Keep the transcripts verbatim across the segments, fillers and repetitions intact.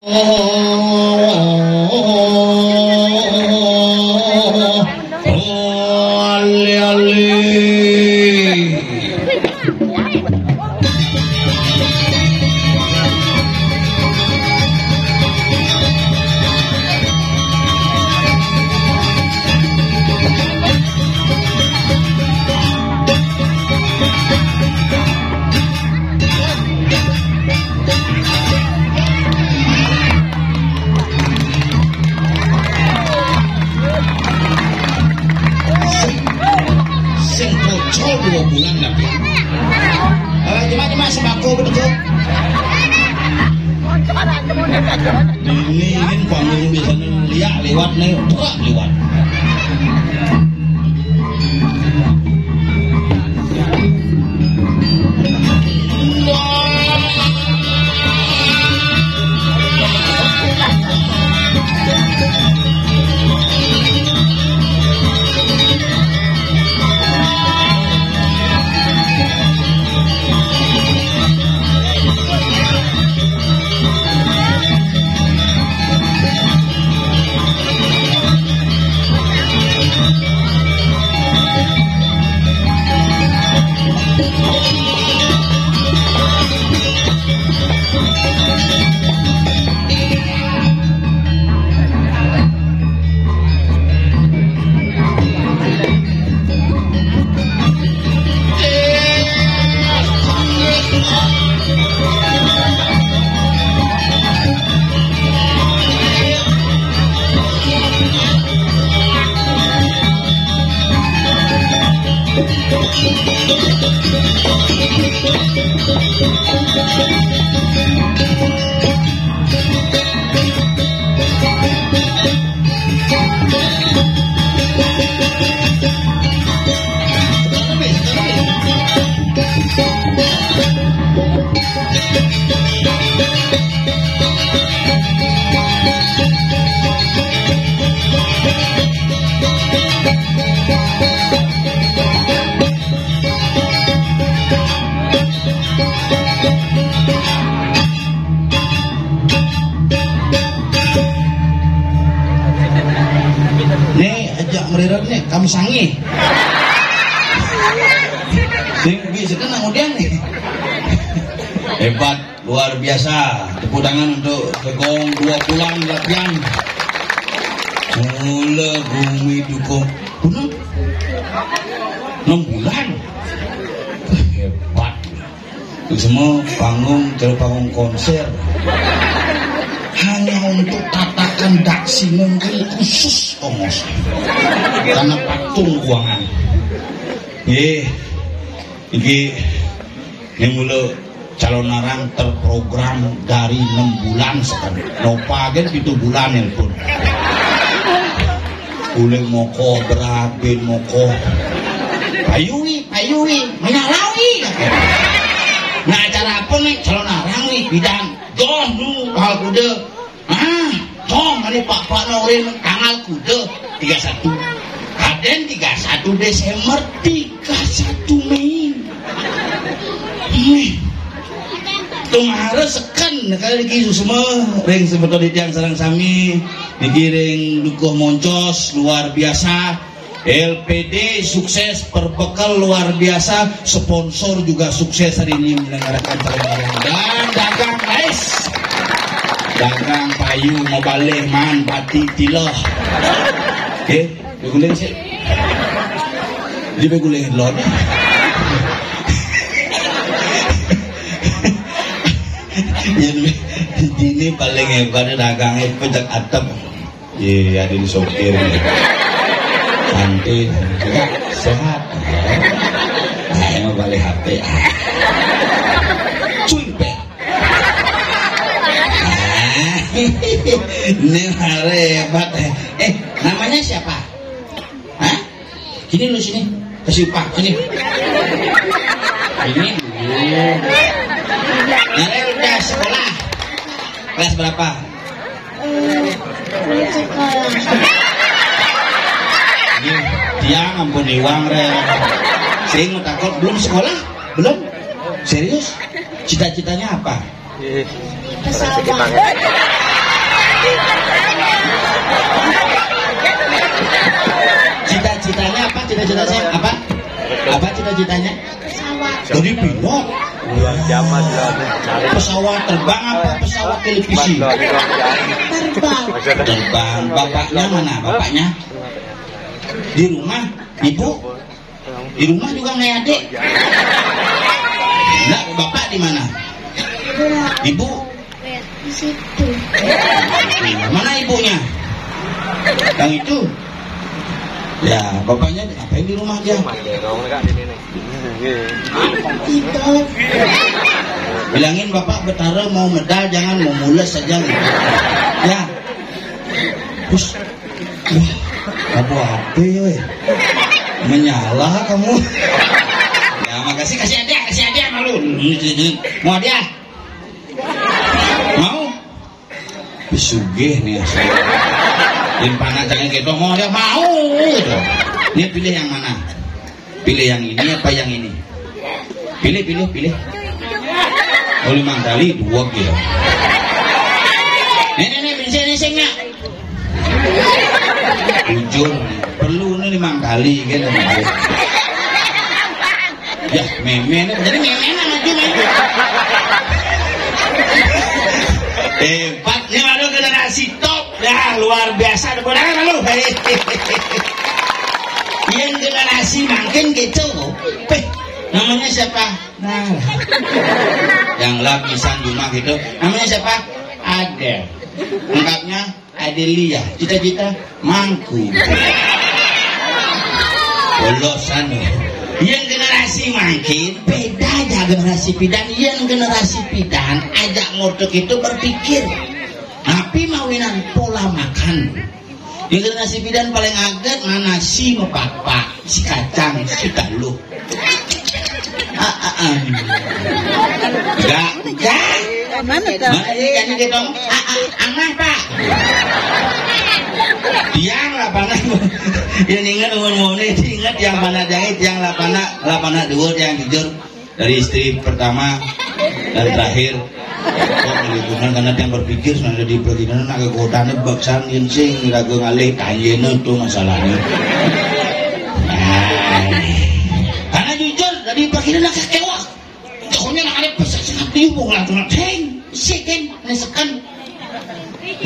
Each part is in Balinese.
Ali-ali. Sing, sing bocor dua bulan tapi. Eh, cuma, cuma sembako begitu. Ini, ini bangun biasanya liak lewat nih, truk lewat. Nih, ajak merirat nih, kamu sangi. Sing bisa kan ngudiang nih. Hebat, luar biasa. Tepuk tangan untuk Tegong, dua bulan latihan. Mula bumi dukung. Bener? Enam bulan. Hebat. Itu semua panggung, cara panggung konser. Hanya untuk tatakan daksi mungkin khusus ongos. Karena patung keuangan. Eh, iki, ini mula calon arang terprogram dari enam bulan sekali. Nopa kan pitu bulan nelpon. Uling moko berat, bin moko. Payui, payui, menyalawi. Nah, acara apa nih? Calon arang nih, bidang. Joh, nu, hal kuda. Ah, tong, ini Pak, Pak Norin, tanggal kuda, tiga satu. Kaden tiga satu Desember, tiga satu Mei. Wih. Tumara seken kali lagi semua ring sebetul di tiang sareng sami. Niki ring Dukuh Moncos luar biasa. L P D sukses, perbekal luar biasa, sponsor juga sukses hari ini menyelenggarakan perlombaan. Dan dagang, guys. Dagang payu, mau balik, man, bati, tiloh. Oke, guling sih. Jadi guling lo nih. Ini paling hebat dagangnya pecak atap. Iya, ada di sopir. Santai, ya, sehat. Nah, emang balik H P. Cuy, pe. Ah, ini hari hebat. Eh, namanya siapa? Hah? Sini lu sini. Kasih upah sini. Ini. Iya. Nah, udah sekolah. Kelas berapa? Belum sekolah. Ini dia ngampun iwang re. Sing takut belum sekolah? Belum? Serius? Cita-citanya apa? Pesawat. Cita-citanya apa? Apa cita-citanya? Pesawat. Jadi pilot. Zaman pesawat terbang apa pesawat televisi? Terbang. Terbang. Bapaknya mana? Bapaknya di rumah. Ibu di rumah juga nggak ada. Enggak, bapak di mana? Ibu? Di situ. Mana ibunya? Yang itu. Ya, bapaknya ngapain di rumah dia? Tidur. Bilangin bapak Betara mau medal, jangan mau mules saja. Ya. Terus, wah, apa apa ya? Menyala kamu. Ya, makasih, kasih hadiah, kasih hadiah malu. Mau hadiah? Mau? Sugih nih asli. Yang panas jangan gitu, mau dia mau gitu. Ini pilih yang mana? Pilih yang ini apa yang ini? Pilih, pilih, pilih. Oh, lima kali dua gitu. Ini nih, bisa ini sih nggak? Jujur, perlu nih lima kali kan? Ya, meme nih, jadi meme lah maju meme. Hebat nih, malu generasi top. Ya, luar biasa, tepuk tangan malu. Yang generasi makin gitu. Peh, namanya siapa? Nah, yang lapisan cuma gitu. Namanya siapa? Ada. Lengkapnya Adelia. Cita-cita mangku. Bolos anu. Yang generasi makin beda aja generasi pidan. Yang generasi pidan ajak ngotek itu berpikir. Tapi mawinan pola makan. Yang generasi pidan paling aget mana si mepak-pak, si kacang, si talu. Ah, ah, ah. Enggak, enggak. Mana tuh? Mana ini kan gitu? Ah, ah, aneh, Pak. Tiang lah panas. Yang ingat umur mone, ingat yang mana jahit, yang lapana, lapana dua, yang jujur. Dari istri pertama dan terakhir. Kok lingkungan karena yang berpikir sudah di bagian nak kegodaannya baksan yang sing ragu ngalih tanyena tuh masalahnya. Nah, karena jujur dari bagian nak kecewa. Pokoknya nak ada pesan sangat tiup mau ngelakukan sing sing nesekan.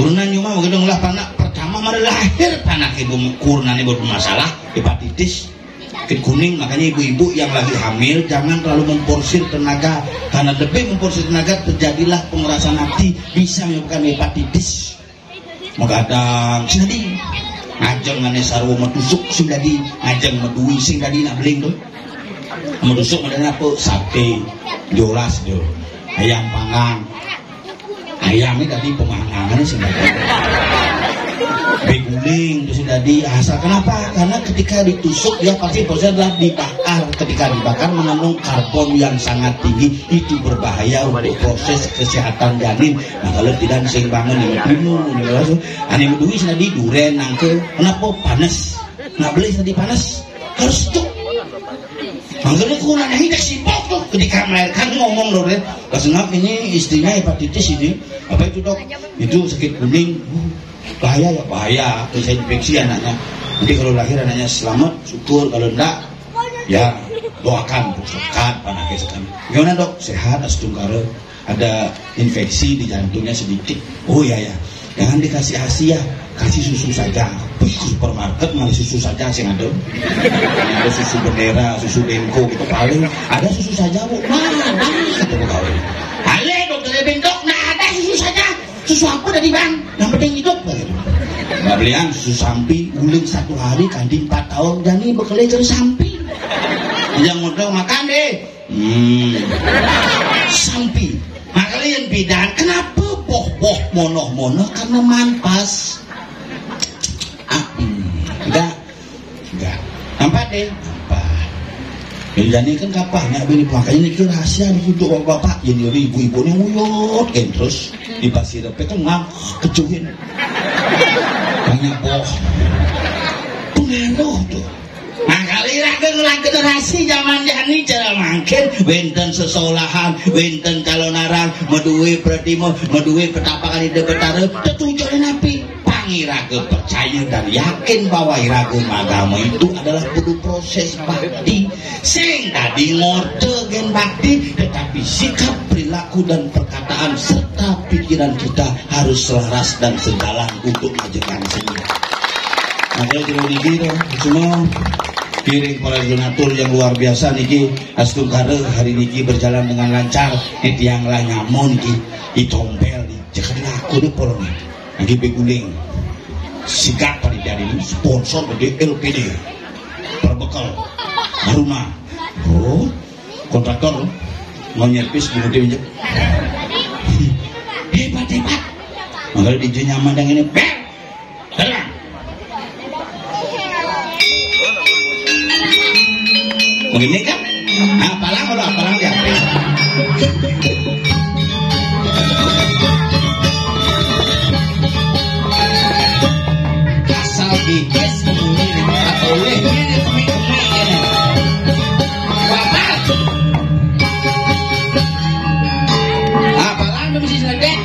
Urunan nyuma begitu ngelah panak pertama mari lahir panak ibu kurunannya bermasalah hepatitis. Sakit kuning, makanya ibu-ibu yang lagi hamil jangan terlalu memporsir tenaga, karena lebih memporsir tenaga terjadilah pengerasan hati, bisa menyebabkan hepatitis. Mengadang sing dadi ngajeng ngane sarwa metusuk sing dadi ngajeng medui sing dadi nak beling tu. Metusuk ada apa? Sate, jolas tu, ayam panggang. Ayam ni tadi pemangangan sih. Beguling tu sih tadi asal. Kenapa? Karena ketika ditusuk dia pasti prosesnya adalah dibakar. Ketika dibakar mengandung karbon yang sangat tinggi, itu berbahaya untuk proses kesehatan janin. Nah kalau tidak sing bangun ini bunuh ini langsung. Ane medui sih tadi duren nangke. Kenapa? Panas. Nak beli tadi panas. Harus tu. Makanya kurang ini tak sibuk tu. Ketika melahirkan ngomong loh, Ren. Pas ngap ini istrinya hepatitis ini. Apa itu dok? Itu sakit kuning. Uh, bahaya ya, bahaya. Bisa infeksi anaknya. Jadi kalau lahir anaknya selamat, syukur. Kalau enggak, ya doakan. Sekat, panaknya sekat. Gimana dok? Sehat, astungkara. Ada infeksi di jantungnya sedikit. Oh ya ya, jangan dikasih asi ya, kasih susu saja. Pergi ke supermarket malah susu saja sing ada. Ada susu bendera, susu denko gitu paling. Ada susu saja bu. Mana? Kata pegawai. Ale dokter Eben dok, nah ada susu saja. Susu apa tadi bang? Yang penting hidup begitu. Nggak belian susu sampi, uling satu hari kanti empat tahun, jadi bekerja jadi sampi. Yang modal makan deh. Hmm. Sampi. Makanya yang bidan, kenapa boh-boh monoh-monoh karena manpas. Ah, hmm. Enggak. Enggak. Nampak deh. Nampak. Jadi kan kapahnya bini makanya ini rahasia untuk bapak-bapak. Jadi ibu-ibu ini nguyot kan terus di pasir apa itu ngak kecuhin. Banyak boh. Pengaruh tuh. Nah, kali raga ngelah generasi zaman jani cara mangkin wenten sesolahan, wenten calon arang, meduwe pratima, meduwe petapakan ide betara, tetujuh napi. Iraga percaya dan yakin bahwa iraga magama itu adalah kudu proses bakti. Sing dadi ngorta gen bakti, tetapi sikap, perilaku, dan perkataan serta pikiran kita harus selaras dan sejalan untuk majekan seni. Makanya jero niki to, semua kiring para donatur yang luar biasa niki, astungkara hari niki berjalan dengan lancar. Ini tiang lah nyamun niki, ditompel nih, cekelah kudu polong. Lagi beguling. Sikat panitia ini sponsor gede L P D. Perbekal. Aruna. Oh, kontraktor mau nyerpis begitu aja. Hebat, hebat. Makanya di nyaman yang ini. Ber. Tenang. Begini kan? Apalang lo, apalang ya. Asal bibis kemuni apa ulih ini kemik-kemik ini. Bapak. Apalang lo mesti sedek.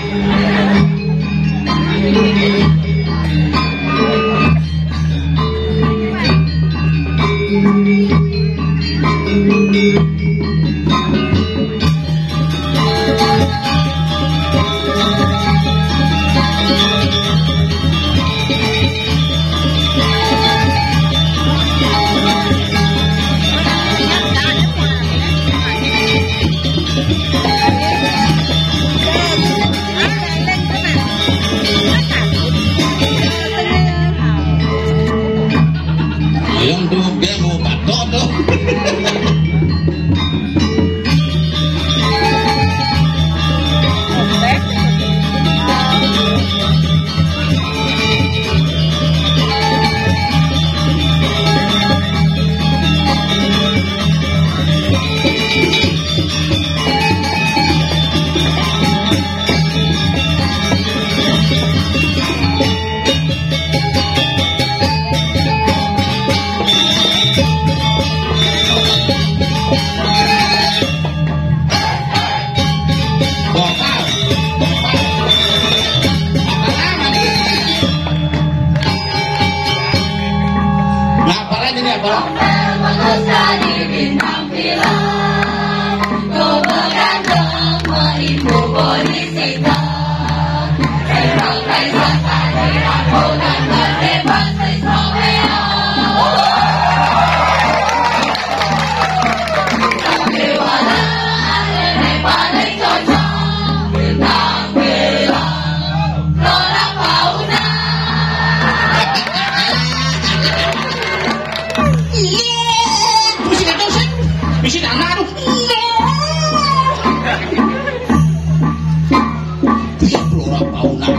Yang duduk dia mau batok tuh. Nah, apalah ini, apalah? Iya, pusing itu, sih. Pusing anak, aduh. Iya. Tiap lora paunan.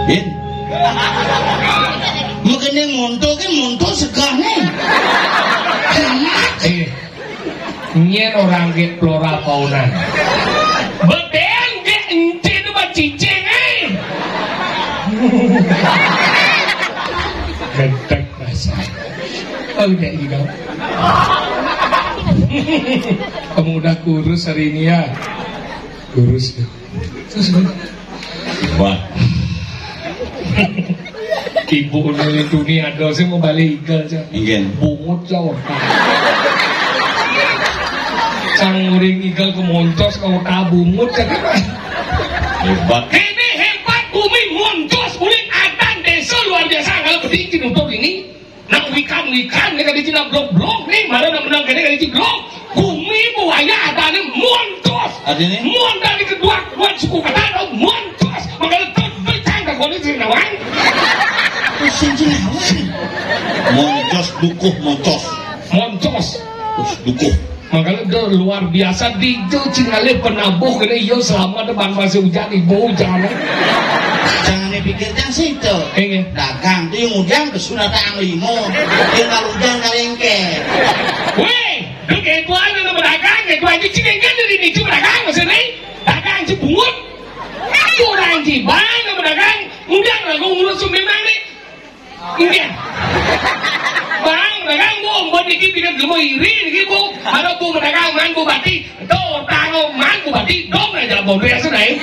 Din. Mengkene monto kan monto segah nih. Enak. Eh, nyen orang ge plora paunan. Bedeng ge encin bacicing, eh. Gentek basah. Oh, udah gitu. Kamu udah kurus hari ini ya? Kurus ya. Terus, wah. Ibu nuli dunia ada sing mau balik igal, Cak. Nggih. Bungut, Cak. Cang uring igal kemoncos kau tak bungut, Cak. Hebat. Ini hebat, bumi moncos, bumi adan desa luar biasa kalau penting nutup ini. Nang wikan-wikan, nih, kali Cina blok-blok, nih, mana nang menang kene kali Cina blok. Bumi buaya adane montos. Adine? Montos di kedua, kedua suku kata ada montos. Makanya tuh, tuh, cang, tak boleh sih, nawang. Sing Cinawan. Moncos, dukuh, moncos. Montos. Terus dukuh. Makanya dia luar biasa, dia itu cing ngalih penabuh kena, iya, selamat depan masih hujan, ibu hujan. Jangan dipikir, jangan situ. Iya. Dagang tu yang hujan ke sunat ang limo, yang kalau hujan kalengke. Weh, dia ketuaan nama dagang, ketuaan cing, kan dari ni cing dagang maksudnya. Dagang cing bungut. Aku orang cibang nama dagang, hujan lagu ngurus memang ni. Inggih. Bang, dagang, Bu, mbon niki pindah dulu iri niki, Bu. Ada Bu dagang, Man Bupati. Tuh, tango Man Bupati, dong aja, Bu, biasa deh.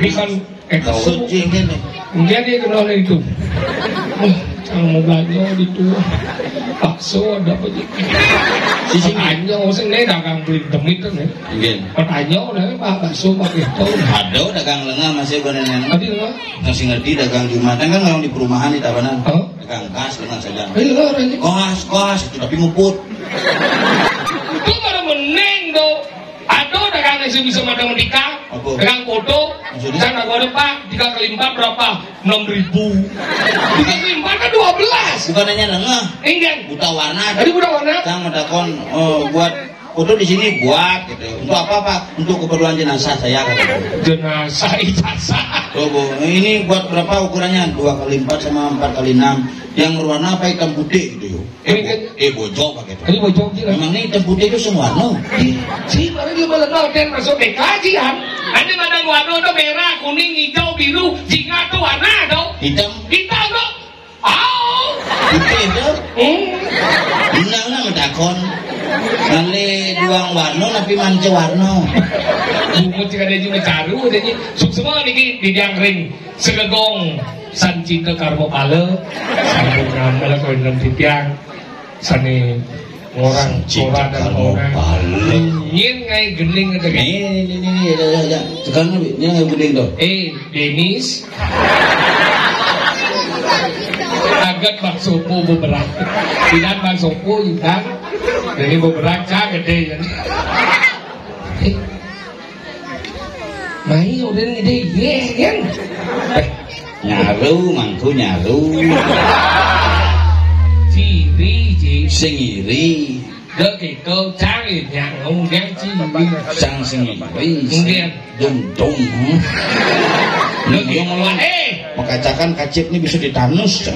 Ini kan, eh, tahu. Suci ini nih. Inggih, dia kenal itu. Oh, yang mau belanja di tua. Bakso ada apa aja? Sisi tanya, oh, sini dagang beli demit tuh, nih. Inggih. Pertanyaan, Pak, bakso, Pak, itu. Ada dagang lengah masih berenang. Tadi lengah. Masih ngerti dagang Jumatan kan kalau di perumahan di Tabanan. Oh. Dagang kas dengan saja. Iya, orang ini. Kos, kos, itu tapi nguput. Itu baru meneng tuh. Aduh, dagang yang bisa matematika. Apa? Dagang foto. Maksudnya? Kan aku ada, Pak, tiga kali empat berapa? Enam ribu. Tiga kali empat kan dua belas. Bukan hanya nengah. Enggak. Buta warna. Tadi buta warna. Yang menakon, eh, buat foto di sini buat gitu. Untuk apa, Pak? Untuk keperluan jenazah saya, kata dia. Jenazah, ijazah. Tuh, Bu, ini buat berapa ukurannya? Dua kali empat sama empat kali enam. Yang berwarna apa, hitam putih gitu, yuk? Ini kan, eh, bojok pakai itu. Ini bojok, Ji, lah. Memang ini hitam putih itu semua warna. Di, si, mana dia boleh tahu, dan masuk T K G, kan? Ada mana warna tuh merah, kuning, hijau, biru, jingga tuh warna tuh. Hitam. Hitam tuh. Au! Putih tu. Hmm. Menang lah menakon. Ngalih duang warna, tapi manca warna. Bungut cik ada juga caru, ada ni. Suksma niki di Diang Ring. Segegong Sancinta Karma Pala. Sampun ngambil kau dalam titiang. Sane orang Cinta Karma Pala. Nyin ngai gening ada kan? Ni, ni, ni, ni, ya, ya, ya. Tekan ni, ni ngai gening tu. Eh, Denis. Agat Bang Sopo beberak. Tidak Bang Sopo, Intan. Jadi beberak, cak gede, ya. Eh. Mai orang ni dia, ye, kan? Eh, nyaru, mangku nyaru. Ciri, ciri. Sing iri. Dah kita cari yang ngomong ciri. Sang sing iri. Mungkin. Dum, dum. Dah kita, eh. Makacakan kacip ni bisa ditanus.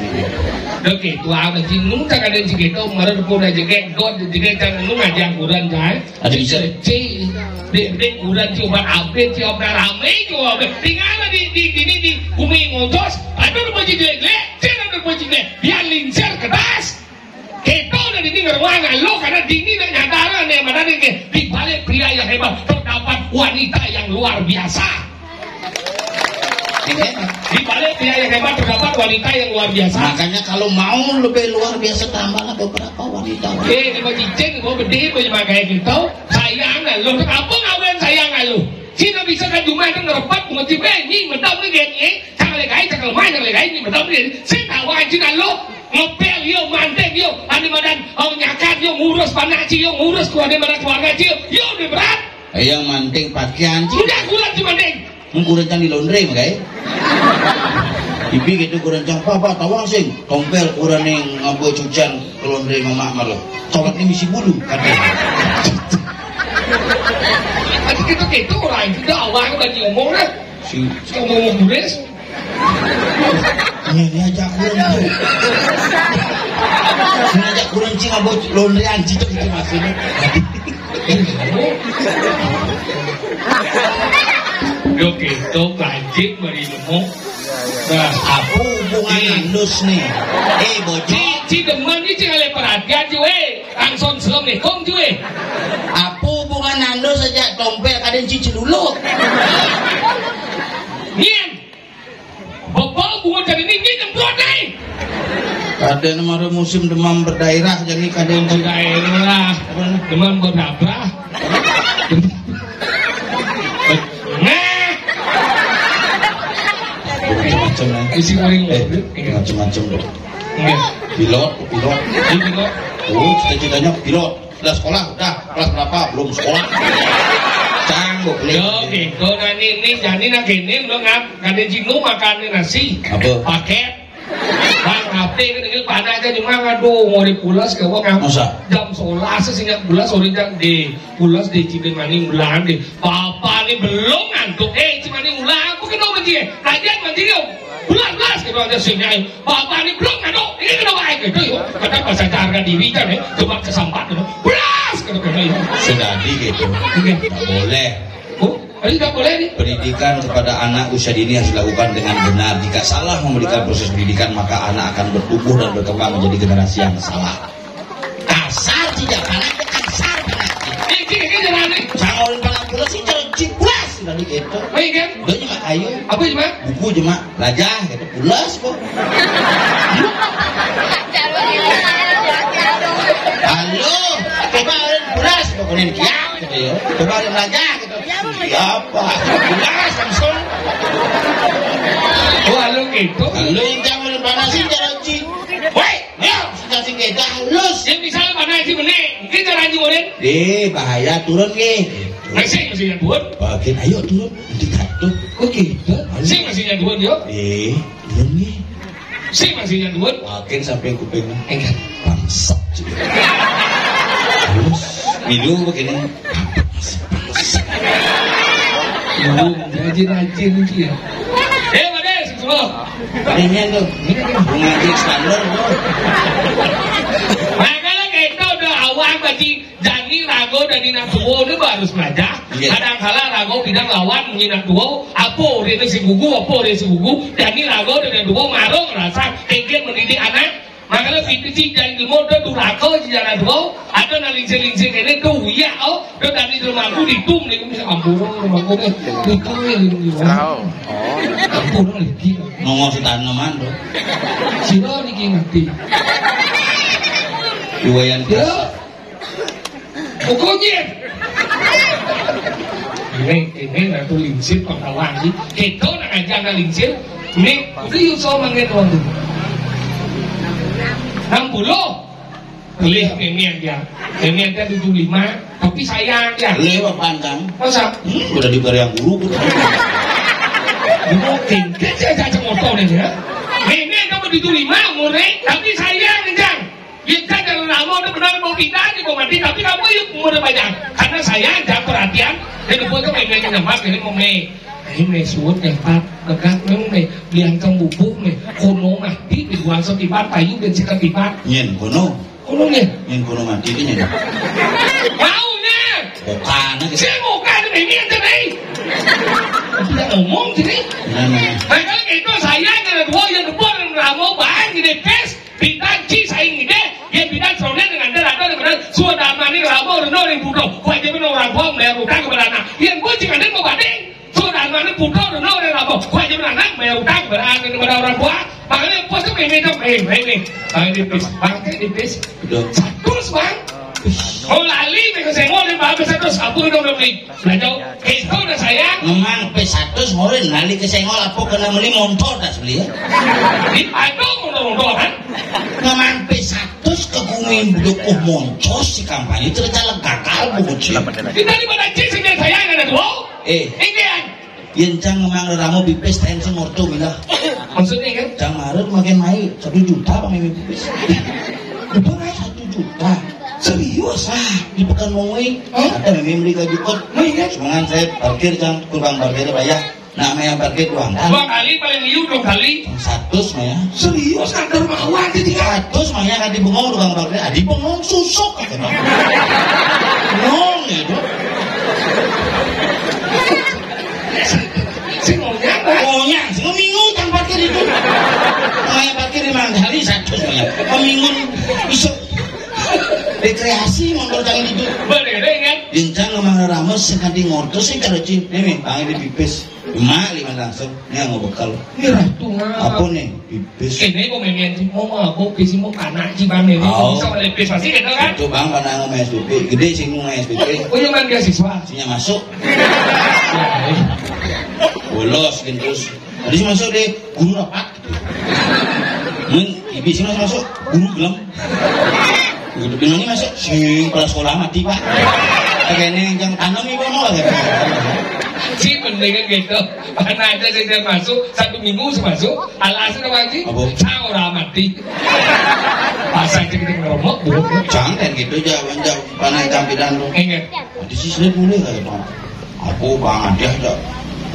Dah kita, apa ciri? Nung tak ada ciri kita, marah pun aja, kan? God, ciri kan, nung ada yang kurang, kan? Ada bisa. Cing, dek, dek, kurang cing obat abis, cing obat rame, cing obat. Tinggal di, di, di, di, di bumi ngojos, ada rumah cing jelek-jelek, cing ada rumah cing jelek. Biar lincir, kedas. Kita udah dini ngeruang lo, karena dini nak nyatakan yang mana ni, di balik pria yang hebat terdapat wanita yang luar biasa. Di balik pria yang hebat terdapat wanita yang luar biasa. Makanya kalau mau lebih luar biasa, tambahlah beberapa wanita. Eh, di bawah cicing, di bawah bedih, di bawah makai gitu. Sayang lah lu. Apa ngawen sayang lah lu? Cina bisa kan cuma itu ngerepat, cuma cibeng, ni, medam ni, gini. Cang legai, cang lemah, cang legai, ni, medam ni. Saya tahu aja lah lu. Ngepel yo, mantek yo, ane madan, oh, nyakat yo, ngurus panak ci yo, ngurus keluarga, madan keluarga ci yo. Yo, udah berat. Yang manting pakaian ci. Udah, kurang cuma deng. Kurang cang di laundry, makai. Ibi gitu kurang cang, "Papa, tawang sing." Tompel kurang ning ngabo cucian ke laundry mama malu. Cowok ni misi bulu, kata. Ada gitu-gitu orang juga, awang bagi umur lah. Si, si umur-umur guris. Ini, ini aja kurang. Ini aja kurang cing ngabo laundry anjing tu gitu maksudnya. Yo gitu, lanjut mari nemu. Nah, apa hubungan andus ni? Eh, bocah. Ci, ci demen ni, ci ngalih perhatian, ci, weh. Langsung assalamualaikum, ci, weh. Apa hubungan andus saja tompel kadang ci celuluk? Nyen. Bapak bunga cari ni, ni nyemprot ni. Ada nama musim demam berdaerah, jadi kadang ci. Berdaerah. Apa ni? Demam berdabrah. Nah. Macam-macam, eh. Isi kuning. Eh, macam-macam tu. Iya. Pilot, pilot. Ini pilot. Oh, cita-citanya pilot. Sudah sekolah, sudah. Kelas berapa? Belum sekolah. Cang, kok boleh. Yo, gitu. Nah, ni, ni, jadi nak kini, lo ngap, kada jinu makan ni nasi. Apa? Paket. Bang, H P kan ini pada aja cuma, aduh, mau dipulas ke wong. Masa? Jam sebelas sih nggak pulas, sore jam di pulas di Cipinang Maning, belan di. Bapak ini belum ngantuk. Eh, cuma ini ulah aku kena benci. Kajian benci dia. Pulas, pulas, gitu aja sini. Bapak ini belum ngantuk. Ini kena baik gitu, yuk. Kata bahasa harga diri kan, ya. Coba kesampat gitu. Pulas, gitu, gitu, yuk. Sudah di gitu. Oke. Nggak boleh. Oh, tadi nggak boleh nih. Pendidikan kepada anak usia dini harus dilakukan dengan benar. Jika salah memberikan proses pendidikan, maka anak akan bertumbuh dan berkembang menjadi generasi yang salah. Kasar tidak, paling kasar. Iki, iki, jangan nih. Jangan orang paling pulas sih, jangan ciplas. Tadi gitu. Baik kan? Udah cuma kayu. Apa cuma? Buku cuma. Lajah gitu, pulas kok. Halo, coba orang pulas, pokoknya dia gitu ya. Coba orang lajah gitu. Siapa? Pulas langsung. Oh, halo gitu. Halo, yang jangan panasin, jangan ci. Woi, ya, sudah sih kita halus. Ya, misalnya mana sih benih? Mungkin cara nyurin. Eh, bahaya, turun nih. Masih, masih yang buat. Bagian, ayo turun. Nanti jatuh. Kok gitu? Sing masih yang buat, yuk. Eh, iya nih. Sing masih yang buat. Makin sampai kuping. Enggak. Bangsat. Terus, milu begini. Bangsat. Rajin-rajin iki ya. Eh, Pak Des, semua. Ini tuh. Ngaji standar tuh. Nah, kalau kita udah awal bagi Dani Rago dan Inang Tuwo itu harus belajar. Iya. Kadang kala Rago bilang lawan Inang Tuwo, apa orangnya si gugu, apa orangnya si gugu, Dani Rago dan Inang Tuwo marung rasa ingin mendidik anak. Makanya si, si Dani Tuwo udah duraka si Inang Tuwo, ada na lingsir-lingsir ini tuh iya, oh, udah Dani rumahku ditum nih, bisa ampun rumahku nih, ditum nih, ditum nih. Ampun lagi. Nongol si tanaman tuh. Sira niki mati. Iwayan. Ya. Pokoknya ini, ini ratu lingsir pengawang sih. Kita nak aja nak lingsir. Ini itu Yuso mangke tuan tu. Enam puluh. Pilih memian dia. Memian dia tujuh lima. Tapi sayang dia. Lewat pantang. Masa? Hmm, udah diberi yang guru. Mungkin kerja caca motor ini ya. Memian kamu tujuh lima umurnya. Tapi sayang jang. Kita jangan lama udah benar mau pindah aja mau mati, tapi kamu yuk mau udah banyak. Karena saya ada perhatian dan buat tuh pengen nyemak ini mau me. Ini me suut nyepat, dekat me me, biang kang bubuk me, kono mati di buang setiban payu dan si ketiban. Nyen kono. Kono nyen. Nyen kono mati itu nyen. Maunya. Bukan aja. Saya bukan ini yang tadi. Tidak ngomong sini. Nah, nah. Nah, kalau gitu saya jangan dua yang depan yang lama bang di depes. Bidan ci saing ide, ya bidan soalnya dengan dia ada dengan sudah mani rabo reno ring budo. Kau aja orang tua bayar utang kepada anak. Yang gue jika dia mau banding, sudah mani budo reno ring rabo. Kau aja anak bayar utang kepada anak kepada orang tua. Makanya pas tuh ini dong, eh ini, ah, ini pis, bangke ini pis. Betul. Satu bang. Oh lali mereka saya mau dia bagus satu sabu dong dong nih. Nah, jauh. Itu udah sayang. Memang P satu morin lali ke sengol apa kena meli montor tas beli ya. Di Padang montor-montor kan. Memang P satu ke bumi dukuh moncos si kampanye itu caleg gagal buku sih. Kita di mana sih sih sayang ada dua. Eh. Ini kan. Yen cang memang ramo pipis tensi morto bila. Maksudnya kan? Cang marut makin naik satu juta apa mimi pipis. Itu naik satu juta. Serius? Ah, di pekan mau ngui. Hah? Ada mimi beli kayu kot. Mau ingat? Semangat saya parkir cang kurang parkir bayar. Nak main parkir dua kali. Dua kali paling liu dua kali. Satu maya. Serius kan termawar di tiga. Satu maya kan di bengong tukang parkir. Ah, di bengong susuk. Bengong itu. Sing ngonyang, Pak. Ngonyang, sing minggu cang parkir itu. Maya parkir lima kali satu maya. Minggu bisa rekreasi motor cang itu. Bener kan? Yen cang memang rame sing kanthi ngorto sing karo cin. Ini bang ini pipis. Mak lima langsung. Ini yang mau bekal. Ini ratu mah. Apa nih? Pipis. Ini kok memian sih mau mabuk di sini mau panas sih bang ini. Oh. Bisa oleh pipis pasti gitu kan? Itu bang panah mau S P P. Gede sih mau S P P. Oh iya bang beasiswa. Sinya masuk. Bolos gitu terus. Tadi sih masuk deh guru rapat. Men, ibi sih masuk guru gelem. Gitu, di mana masuk? Sing kepala sekolah mati, Pak. Kayaknya yang tanam ibu mau gitu. Si mendingan gitu. Mana aja sih dia masuk, satu minggu sih masuk. Alasan apa lagi? Apa? Saya orang mati. Pas aja kita ngeremok, Bu. Jangan gitu, jangan, jangan. Panah jampidan lu. Ingat. Di sisi boleh nggak ya, Pak? Aku Bang Adi aja.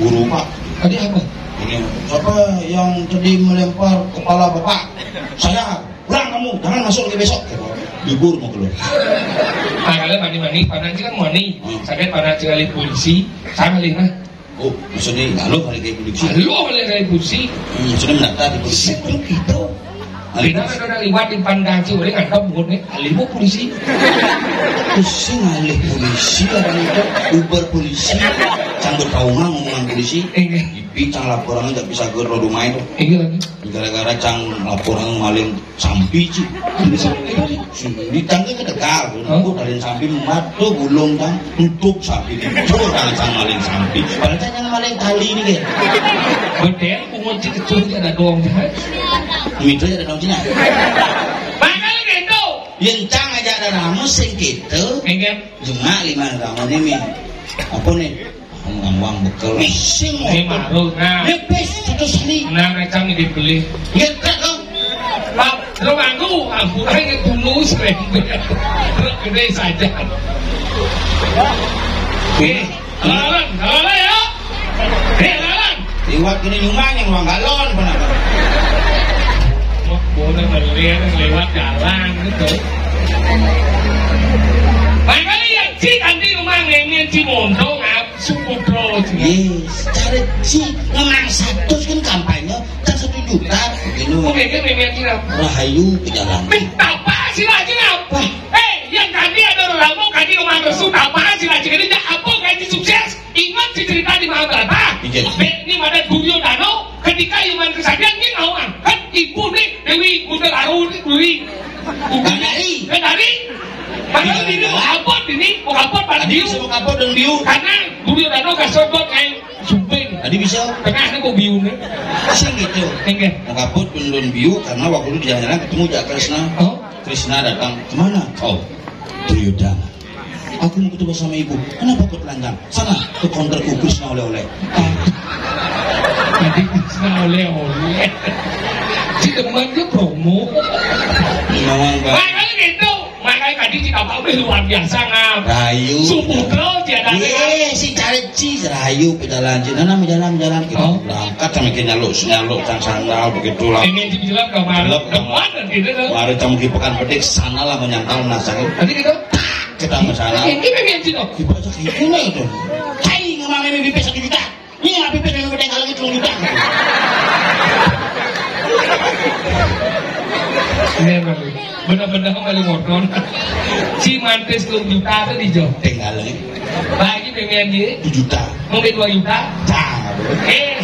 Guru, Pak. Tadi apa? Ini, siapa yang tadi melempar kepala Bapak? Saya. Pulang kamu, jangan masuk lagi besok. Libur mau keluar. Nah, kalau mani-mani, panah aja kan mani. Hmm. Saya panah aja kali polisi, sama lima. Oh, maksudnya lalu kali kayak polisi. Lalu oleh kayak polisi. Hmm, sudah mendaftar di polisi. Sebelum itu, kita ada liwat di pandang sih, boleh nganggap bukan nih, alih mau polisi. Pusing alih polisi, orang itu Uber polisi. Canggut trauma ngomongan polisi. Iya. Ipi cang laporan nggak bisa gue rodo main tuh. Iya lagi. Gara-gara cang laporan maling sampi, Ci. Di tangga ke Tegal, aku dari sampi mat tuh gulung, cang. Untuk sampi itu, dari cang maling sampi. Padahal cang yang maling tali ini, kan. Betul, pungut Ci kecil ada doang, kan. Mitra ada doang, Cina. Makanya gitu. Yang cang aja ada ramu sing gitu. Enggak. Cuma lima ramu ini, Mi. Apa nih? Ngawang bekel. Sing. Ini marut, nah. Lepes, satu sini. Nah, macam ini beli. Ngetrek, kok. Pak, lu manggu, ampun, aja dulu, sering. Truk gede saja. Oke. Lawan, lawan ya. Eh, lawan. Liwat kene nyumang yang uang galon, benar. Wah, boleh berlian lewat jalan gitu. Makanya ya, Ci, nanti rumah ngemin Ci Mondo, ngap, suku pro, Ci. Yes, cara Ci ngemang satu kan kampanye, tak satu juta, gitu. Oke, kan ngemin Ci ngap. Rahayu ke jalan. Minta apa sih lagi ngap? Wah. Eh, yang tadi ada orang mau tadi rumah resu, apa sih lagi? Ini apa gaji sukses? Ingat si cerita di Mahabharata? Iya. Be, ini ada Duryodhana, ketika Yuman kesadian, ini mau angkat ibu nih, Dewi Kuda Aru, Dewi Kuda Gandari. Gandari. Padahal ini mau kapot ini, mau kapot pada Tadi biu. Bisa mau kapot dan biu. Karena Duryodhana gak sebut kayak sumping. Tadi bisa. Tengah ini kok biu nih. Sing gitu. Enggak. Mau kapot dan biu karena waktu itu di jalan-jalan ketemu Jak Kresna. Oh. Kresna datang. Kemana? Oh, Duryodhana. Aku mau ketemu sama ibu. Kenapa kau telanjang? Sana, ke konterku, Krisna oleh-oleh. Jadi Krisna oleh-oleh. Di depan dia promo. Memang, Pak. Makanya gitu. Makanya tadi kita tahu luar biasa, ngap. Rayu. Suputra, dia ada. Iya, si cari Ci, rayu, pejalan, Ci. Nana, jalan, jalan. Kita Oh. berangkat sama kita nyaluk, nyaluk, sang sandal, begitulah. Ini Ci bilang ke mana? Gelap, Depan dan gitu, tuh. Baru kamu di Pekan Petik, sanalah menyangkal nasanya. Tadi gitu. Kita masalah. Ini memang Ci, tuh. Kita sakit ini itu. Hai, ngomong ini bisa satu juta. Ini habis itu yang udah kalau itu juta. Iya, Bang. Bener-bener kembali motor. Si mantis telung juta tuh di jauh. Tinggal lagi. Bagi pemain dia. Dua juta. Mungkin dua juta. Cah. Eh,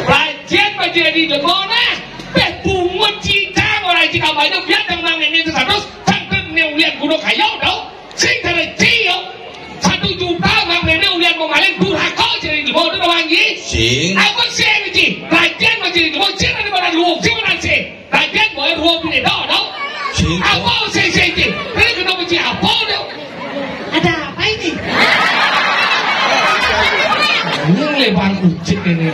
pancen, pancen di jemona. Peh, pungut cicang, orang cicang banyak, biar yang nang ini tuh satu, sampai ini ulian gunung kayu, tau? Sing kena Ci, yo. Satu juta, Bang Rene ulian mau maling, durhaka, jadi di bawah tuh, Bang Ji. Sing. Apa sih, Ci? Pancen, pancen di bawah, Ci, ada pada luwung, Ci, mana sih? Rajan boleh ruwet ini, tau, tau? Sing. Apa sih, sih, sih? Ini kena benci apa, tau? Ada apa ini? Ini lebar kucing ini.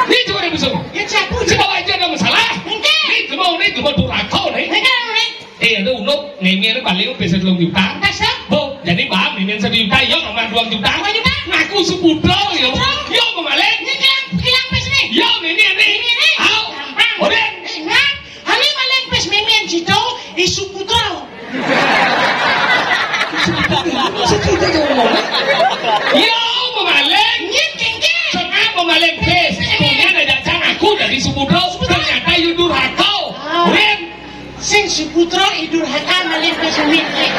Ini cuma ada musuh. Ya, siapa? Siapa aja ada masalah? Enggak. Ini cuma, ini cuma durhaka, nih. Enggak, enggak. Eh, ada unuk, ngene paling bisa telung juta. Masa? Bu, jadi Bang, ini satu juta, yo, sama dua juta. Dua juta? Ngaku Suputra, yo. Suputra? Yo, pemaling. Ini hilang, hilang pes nih. Yo, ini, ini. Ini, ini. Au. Gampang. Ore. Ingat, hari maling pes mimin situ, di Suputra. Suputra ngomong. Yo, pemaling. Nggih, nggih, nggih. Tengah pemaling pes. Punya ada jatah ngaku dari Suputra. Suputra. Ternyata yo durhaka. Au. Rin. Sing Suputra i durhaka maling pes mimin.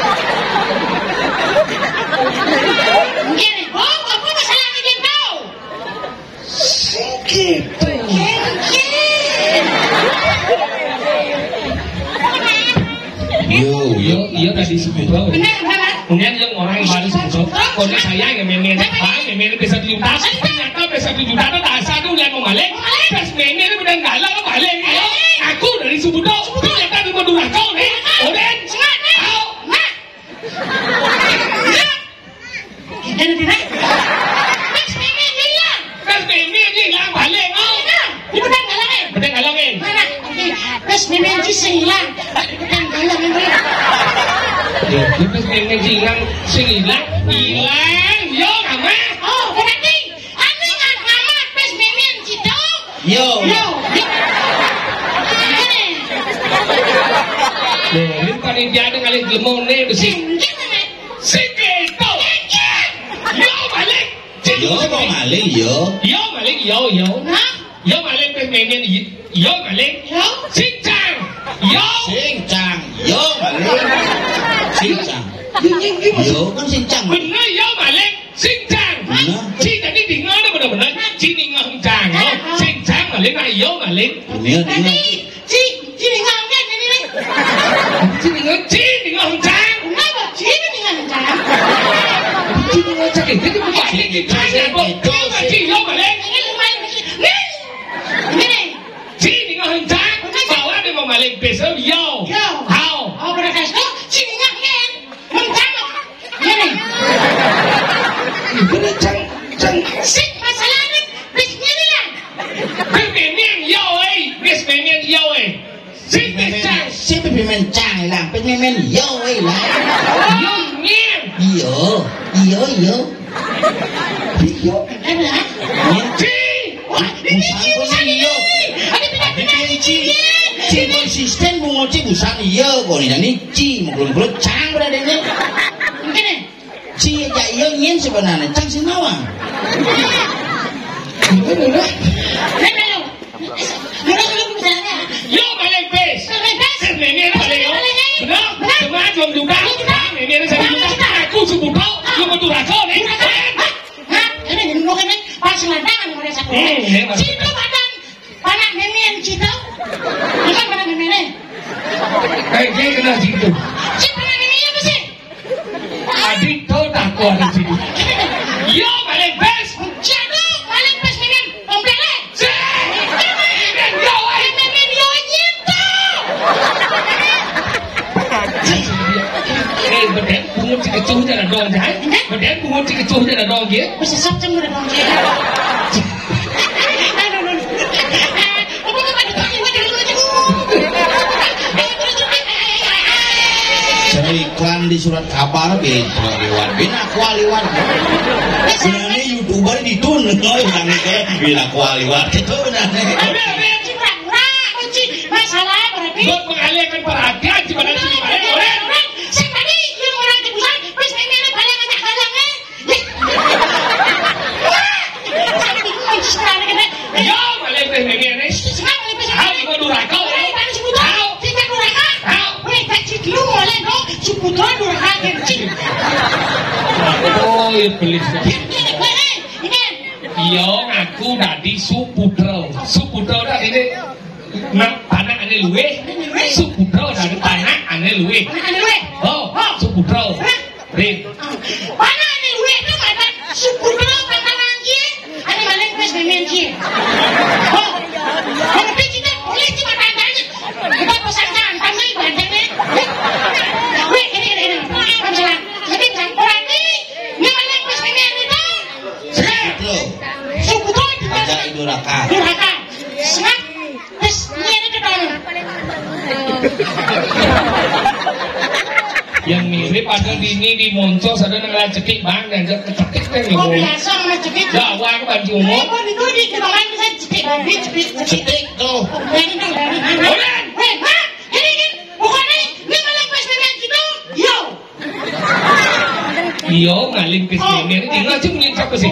Nggih, Bu, apa masalah ini, Bu? Sing gitu. Nggih, nggih. Yo, yo, iya tadi Suputra. Benar, benar. Kemudian yang orang yang baru Suputra, kode saya yang mimin. Bang, mimin bisa tujuh juta. Ternyata bisa tujuh juta itu tak satu yang mau maling. Terus mimin ini udah galau maling. Ayo, aku dari Suputra. Ternyata di Madura kau nih. Oden. Sengaja. Au. Nah. Kita nanti, nah. Sing ilang. Kan kaya ngene. Ya, itu sing ilang, sing ilang, ilang. Yo, Mama. Oh, berarti anu nggak Mama pas menen gitu. Yo. Yo. Yo, ini panitia ada kali gelemone besi. Enggak, Mama. Sing gitu. Enggak. Yo, balik. Yo, kok maling, yo? Yo, maling, yo, yo. Hah? Yo, maling, pas menen, y-, yo, maling. Yo. Sing cang. Yo. Sing cang. Yo, maling. Sing cang. Yo, kan sing cang. Bener, yo, maling. Sing cang. Bener. Ci tadi dengar ada bener-bener. Ci ningah cang. Yo. Sing cang, maling, nah, yo, maling. Bener, bener. Ci, ci ningah kan ini nih. Ci ningah, ci ningah cang. Kenapa? Ci ningah cang. Ci ningah cang. Jadi bukan ini, ci ningah cang. Ci, yo, maling. Ini lumayan kecil. Nih. Ini nih. Ci ningah cang. Bawa dia mau maling besok, yo. Yo. Hao. Oh, berarti itu ci ningah kan. Mencang. Ini. Ini cang, cang. Sik, masalahnya, bis ini lah. Bis menen, yo, eh. Bis menen, yo, eh. Sik, bis cang. Sik, bis menen cang, lah. Bis menen, yo, eh, lah. Yo, nyen. Iyo, iyo, iyo. Iyo. Ada? Ci. Wah, ini ci, bukan ini. Ada pindah-pindah ini, ci. Ci konsisten, bungo ci, busan, iyo, kok ini, ini ci, mukul-mukul, cang, berada ini. Mungkin, eh? Ci, ya, iyo, nyen sebenarnya, cang, sing nawang. Mungkin, udah. Nggak tahu. Yo, maling bis. Maling bis. Kan menen maling, yo. Maling, maling. Bener? Bener. Cuma dua juta. Dua juta. Menen satu juta. Dua juta. Aku sepuluh. Lu mau tuh raso, nih. Hah? Hah? Ini ngomong ini pas lantangan, mulai satu. Hmm, iya, Mas. Situ badan panak menen situ. Bukan panak menen, eh. Eh, dia kena situ. Si panak menen apa sih? Adi tahu tak kuat di sini. Yo, maling bis. Siapa maling bis menen? Komplit, eh? Cek! Ini dia, wai. Ini dia, wai, nyintu. Eh, bedén bungut dikecuh jangan dong, Jay. Bedén bungut dikecuh jangan dong, ya. Wis sesat, Ceng, udah dong, ya. Aduh, aduh, aduh. Apa, apa, apa, apa, apa, apa, apa. Saya iklan di surat kabar, gitu, liwat. Bina kualiwat. Sebenarnya YouTuber ditun, oh, yang itu bila kualiwat itu benar. Ada, ada yang ciprat, murah, kunci, masalah, berarti. Buat mengalihkan perhatian, gimana sih, gimana, orang? Orang, sing tadi, yang orang di pusat, wis ini, ini, banyak, banyak, banyak, eh. Wah, saya bingung, kunci, sekarang, ini. Yo, maling bis menen, eh. Sekarang, maling bis menen. Ah, gua durhaka, orang. Orang, orang, sebut, tahu. Kita durhaka. Tahu. Weh, tak cik lu, mulai, dong. Suputra durhaka, cik. Oh, iya, belis. Ini, ini, ini, ini. Iya, ngaku dadi Suputra. Suputra ora dene nak panak ane luwih. Suputra dadi panak ane luwih. Panak ane luwih. Oh, Suputra. Rin. Panak ane luwih itu kata Suputra panak lagi. Ane maling wis nemen ki. Oh. Berarti kita boleh cuma tanya. Kita pesan jantan nih, banteng nih. Wih, ini, ini, ini. Kan salah. Jadi, berarti ini maling wis nemen itu. Suputra. Suputra di Aja Ibu Raka. Durhaka. Sengak. Terus ini ada di mana? Yang mirip ada di ini, di Moncos, ada nang cetik, Bang, dan cetik kan. Oh, biasa sama cetik. Gawang, Bang Jumo. Repot itu di kemarin bisa cetik, cetik, cetik. Cetik tuh. Berani tuh, berani. Udah. Weh, Bang, ini, ini, bukan ini, ini maling pas nemen gitu. Yo. Iya, maling bis nemen. Tinggal cuma ngucap sih.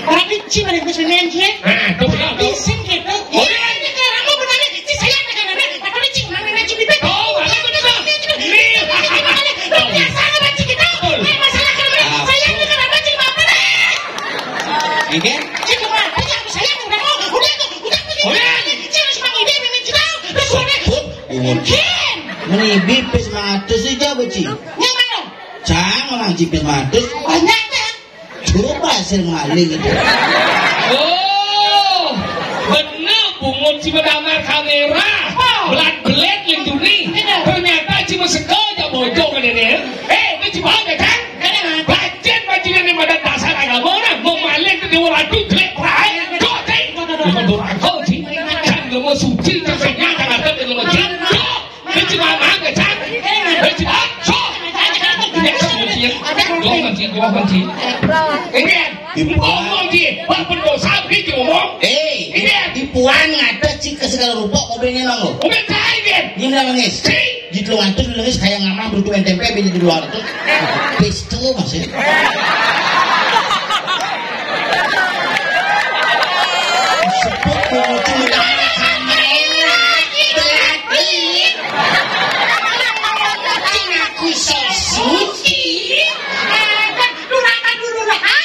Berarti ci maling bis nemen, ci. Ah, tuh, tuh, tuh. Isin gitu. Oh, iya. Ini kayak kamu benar nih. Ci saya tekan ada. Apa nih, ci? Mana nih, ci, bibit? Oh, mana benar? Nih. Lu biasa apa, ci, gitu? Betul. Eh, masalah kalau saya tekan apa, ci, apa nih? Oke. Ci, kenapa? Ci, saya tekan. Oh, udah tuh, udah tuh. Udah. Ci harus panggil dia, mimin, ci, tahu. Terus udah. Bungut. Kin. Menibi pis matus itu apa, ci? Yang mana? Cang, orang cipis matus. Banyak, ya? Coba sing maling itu. Oh, bener, bungut cuma damar kamera. Oh. Belat-belet lindungi. Bener. Ternyata cuma seko aja bojong ada dia. Eh, itu cuma aja, Cang. Bener, Mas. Bajin, bajingan yang pada dasar agama orang. Mau maling ke dewa ratu, jelek, perai. Kok, Cang? Cuma durhaka, ci. Kan gak mau suci, tersenyum, kan ada di Piye? Wah, pendosa piye diomong? Eh, ini ipuan ngadeg sik ke segala rupa mobilnya nang lo. Mobil kae piye? Ini nang lengis. Sik. Di telung atus lengis kayak ngamah beruntung N T P beli di luar tuh. Pistol masih. Sebut pengunjung aku sesuci. Durhaka, durhaka.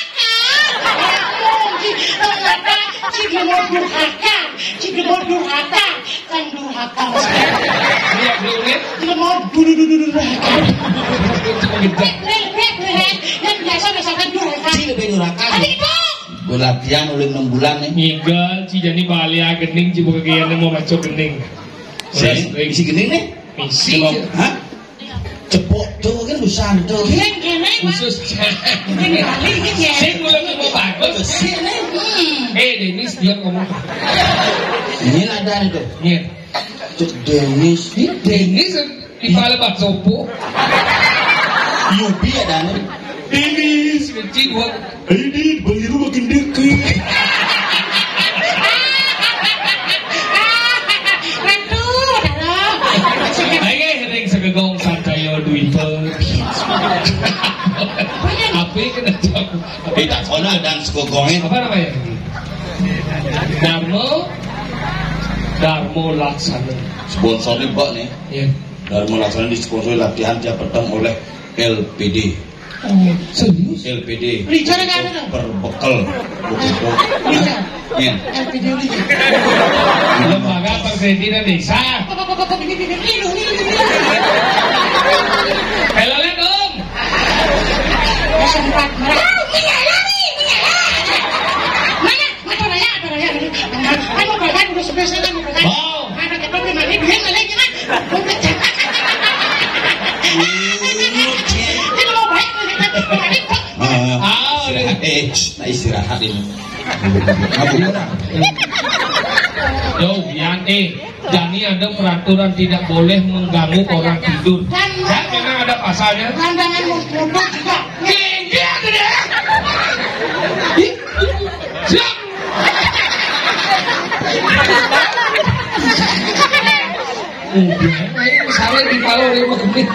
Durhaka. Cik mau durhaka. Cik mau durhaka. Kan durhaka. Iya, belum ya? Cik mau dulu, dulu, durhaka. Bre, bre, bre, bre. Yang biasa misalkan durhaka. Cik lebih durhaka. Tapi itu. Gua latihan oleh enam bulan nih. Ngigal, ci jani bali ah, gening, ci buka kian mau masuk gening. Si, si gening nih? Misi. Hah? Cepok tuh kan urusan tuh. Kene, kene, Pak. Khusus. Kene kali ini ya. Sing ulang mau bagus. Sini. Hmm. Eh, Denis dia ngomong. Ini ada itu. Iya. Cek Denis. Ini Denis di pala bak sopo. Yubi ada nih. Denis, kecil gua. Ini beliru makin deket. Rentu, Dara. Ayo, ring segegong santayo duwita. Apa yang kena jawab? Tapi tak kono dan segegongnya. Apa namanya? Darmo, Darmo Laksana. Sponsornya Mbak nih. Iya. Darmo Laksana disponsori latihan tiap petang oleh L P D. Oh, serius? L P D. Richard kan ada tuh? Perbekel. Richard. Iya. Iya. L P D Richard. Lembaga Perkreditan Desa. Apa, apa, apa, apa, ini, ini, ini, ini, ini. Hello, Om. Sempat merah. Menyala nih, menyala. Mana? Aduh, raya, aduh, raya. Aduh, bahkan udah sebelah sana, aduh, bahkan. Wow. Aduh, kita beli mandi, duit, mandi, gimana? Ini mau baik, mandi, mandi, mandi. Ah, ah. Ah, udah. Istirahat, eh, shh, nah, istirahat ini. Ngabuburit. Yo, Yan, eh, Jani ada peraturan tidak boleh mengganggu orang tidur. Dan ya, memang ada pasalnya. Landangan mutlak juga. Gede ada deh. Ih, siap. Udah, ayo, salah di pala, ayo, begini.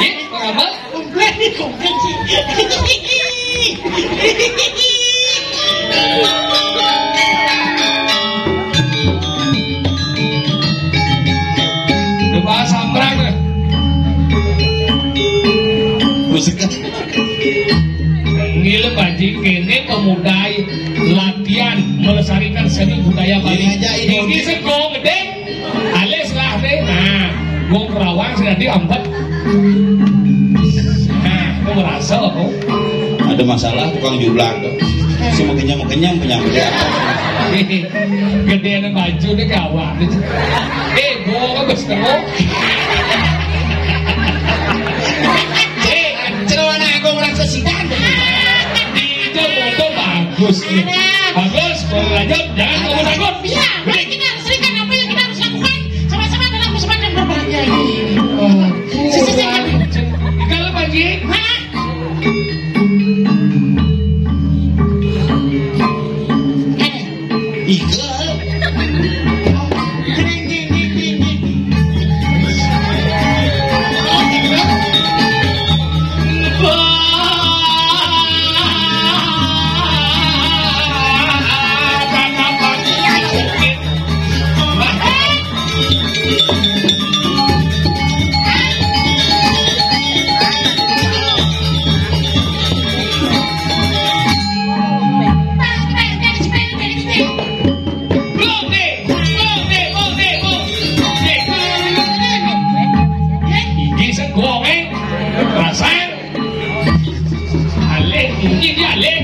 Ih, Pak Ahmad. Komplain, komplain sih. Udah bahas sambrang, ya? Musik. Ngilem, Panji, kene pemuda latihan melestarikan seni budaya Bali. Ini aja, ini. Tinggi sego gede. Alis lah deh. Nah, wong Kerawang sing dadi ampet. Nah, aku merasa kok. Ada masalah tukang jublag tuh. Semua kenyang-kenyang penyakit. Gedean baju deh gawat. Eh, gua kan bos tengok. Eh, celana aku merasa sidan. Di itu foto bagus nih. Bagus, boleh lanjut. Jangan kamu takut. Iya, mari kita serikan apa yang kita harus lakukan sama-sama dalam musibah dan berbahagia ini. Oh, sisi sisi. Kalau pagi, hah? Iga. Iki sing wonge rasae. Alih, iki iki alih.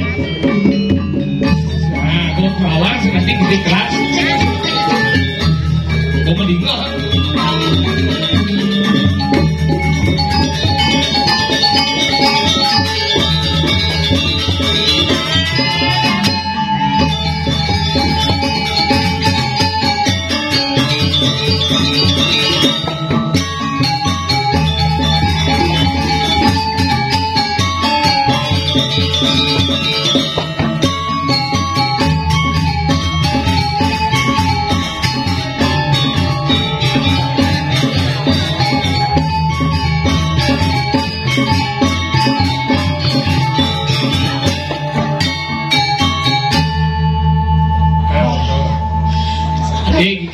Nah, kok lawan sing nanti gede kelas. Kok mendingah.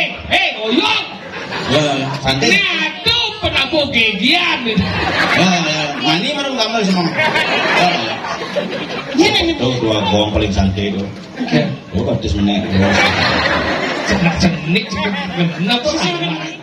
Eh, eh, oyong. Ya, santai. Nah, tuh penabuh gegian. Ya, ya. Mani marang gambar sama. Ya, ya. Ini Tuh dua bohong paling santai tuh. Tuh artis menek. Cenak cenik, cenak genep.